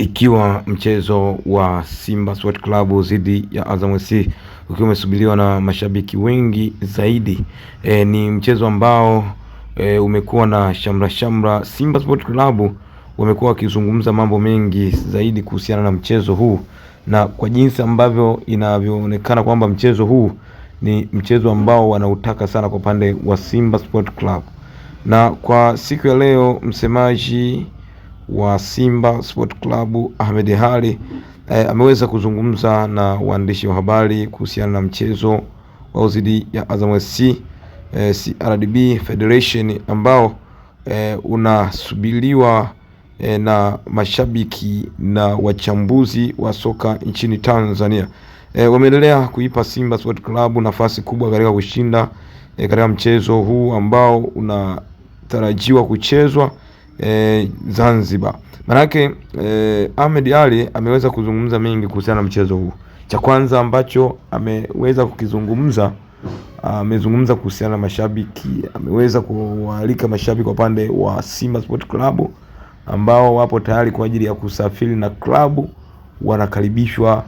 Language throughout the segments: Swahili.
Ikiwa mchezo wa Simba Sport Club dhidi ya Azam FC ukiwa umesubiriwa na mashabiki wengi zaidi. Ni mchezo ambao umekuwa na shamra shamra. Simba Sport Club wamekuwa wakizungumza mambo mengi zaidi kuhusiana na mchezo huu na kwa jinsi ambavyo inavyoonekana kwamba mchezo huu ni mchezo ambao wanautaka sana kwa upande wa Simba Sport Club. Na kwa siku ya leo msemaji wa Simba Sport Club Ahmed Ally ameweza kuzungumza na waandishi wa habari kuhusiana na mchezo wao dhidi ya Azam FC CRDB Federation ambao unasubiriwa na mashabiki na wachambuzi wa soka nchini Tanzania. Wameendelea kuipa Simba Sport Club nafasi kubwa katika kushinda katika mchezo huu ambao unatarajiwa kuchezwa Zanzibar. Manake Ahmed Ally ameweza kuzungumza mengi kuhusiana na mchezo huu. Cha kwanza ambacho ameweza kukizungumza, amezungumza kuhusiana na mashabiki, ameweza kuwaalika mashabiki kwa upande wa Simba Sport Club ambao wapo tayari kwa ajili ya kusafiri na klabu, wanakaribishwa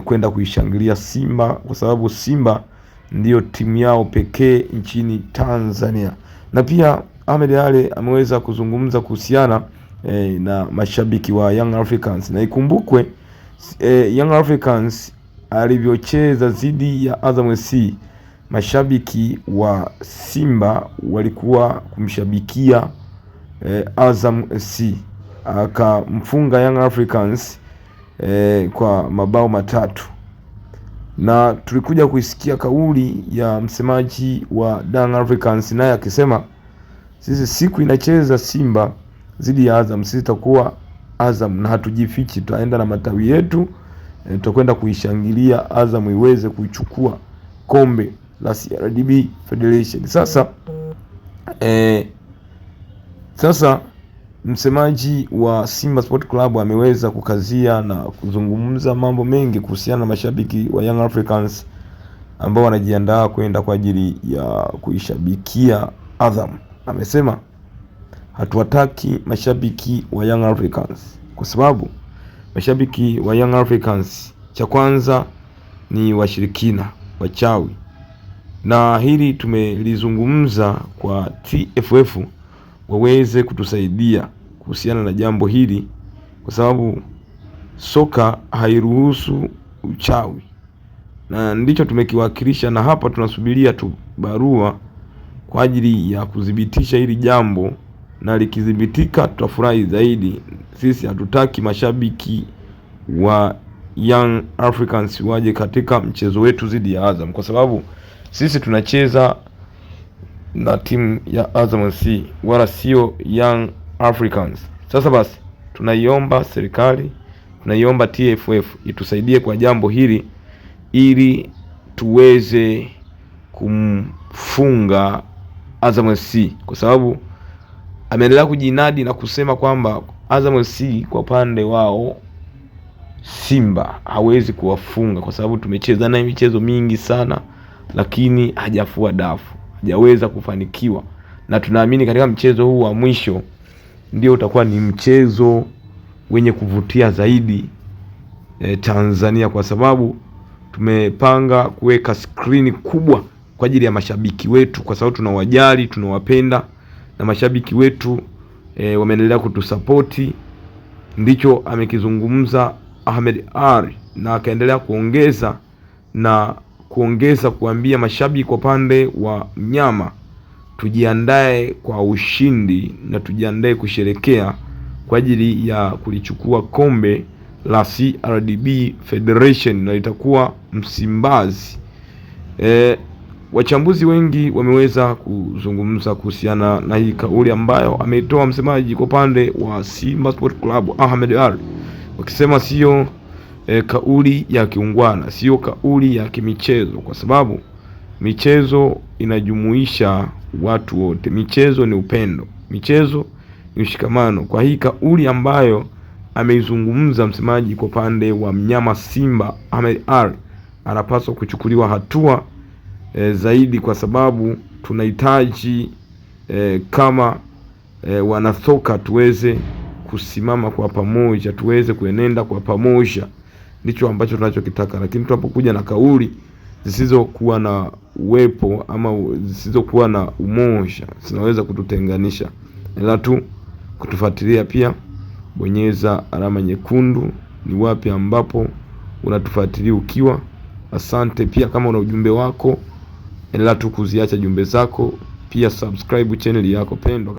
kwenda kuishangilia Simba kwa sababu Simba ndiyo timu yao pekee nchini Tanzania. Na pia Ahmed Ally ameweza kuzungumza kuhusiana na mashabiki wa Young Africans, na ikumbukwe Young Africans alivyocheza dhidi ya Azam FC, mashabiki wa Simba walikuwa kumshabikia Azam FC, akamfunga Young Africans kwa mabao 3. Na tulikuja kuisikia kauli ya msemaji wa Young Africans naye akisema sisi siku inacheza Simba dhidi ya Azam, sisi tutakuwa Azam na hatujifichi, tutaenda na matawi yetu, tutakwenda kuishangilia Azam iweze kuchukua kombe la CRDB Federation. Sasa msemaji wa Simba Sport Club ameweza kukazia na kuzungumza mambo mengi kuhusiana na mashabiki wa Young Africans ambao wanajiandaa kwenda kwa ajili ya kuishabikia Azam. Amesema hatuwataki mashabiki wa Young Africans kwa sababu mashabiki wa Young Africans cha kwanza ni washirikina, wachawi, na hili tumelizungumza kwa TFF waweze kutusaidia kuhusiana na jambo hili, kwa sababu soka hairuhusu uchawi, na ndicho tumekiwakilisha, na hapa tunasubiria tu barua kwa ajili ya kudhibitisha hili jambo, na likithibitika tutafurahi zaidi. Sisi hatutaki mashabiki wa Young Africans waje katika mchezo wetu dhidi ya Azam, kwa sababu sisi tunacheza na timu ya Azam FC wala sio Young Africans. Sasa basi, tunaiomba serikali, tunaiomba TFF itusaidie kwa jambo hili ili tuweze kumfunga Azam FC, kwa sababu ameendelea kujinadi na kusema kwamba Azam FC kwa upande wao Simba hawezi kuwafunga kwa sababu tumecheza naye michezo mingi sana, lakini hajafua dafu, hajaweza kufanikiwa, na tunaamini katika mchezo huu wa mwisho ndio utakuwa ni mchezo wenye kuvutia zaidi Tanzania, kwa sababu tumepanga kuweka skrini kubwa kwa ajili ya mashabiki wetu, kwa sababu tunawajali, tunawapenda na mashabiki wetu wameendelea kutusapoti. Ndicho amekizungumza Ahmed Ally, na akaendelea kuongeza na kuongeza kuambia mashabiki kwa upande wa mnyama tujiandae kwa ushindi na tujiandae kusherekea kwa ajili ya kulichukua kombe la CRDB Federation, na litakuwa Msimbazi. Wachambuzi wengi wameweza kuzungumza kuhusiana na hii kauli ambayo ameitoa msemaji kwa upande wa Simba Sport Club Ahmed Ally, wakisema sio kauli ya kiungwana, sio kauli ya kimichezo, kwa sababu michezo inajumuisha watu wote. Michezo ni upendo, michezo ni ushikamano. Kwa hii kauli ambayo ameizungumza msemaji kwa upande wa mnyama Simba Ahmed Ally, anapaswa kuchukuliwa hatua zaidi, kwa sababu tunahitaji kama wanasoka tuweze kusimama kwa pamoja, tuweze kuenenda kwa pamoja, ndicho ambacho tunachokitaka. Lakini tunapokuja na kauli zisizokuwa na uwepo ama zisizokuwa na umoja zinaweza kututenganisha. Ila tu kutufuatilia pia, bonyeza alama nyekundu, ni wapi ambapo unatufuatilia ukiwa. Asante pia, kama una ujumbe wako, endelea tu kuziacha jumbe zako, pia subscribe channel yako pendwa.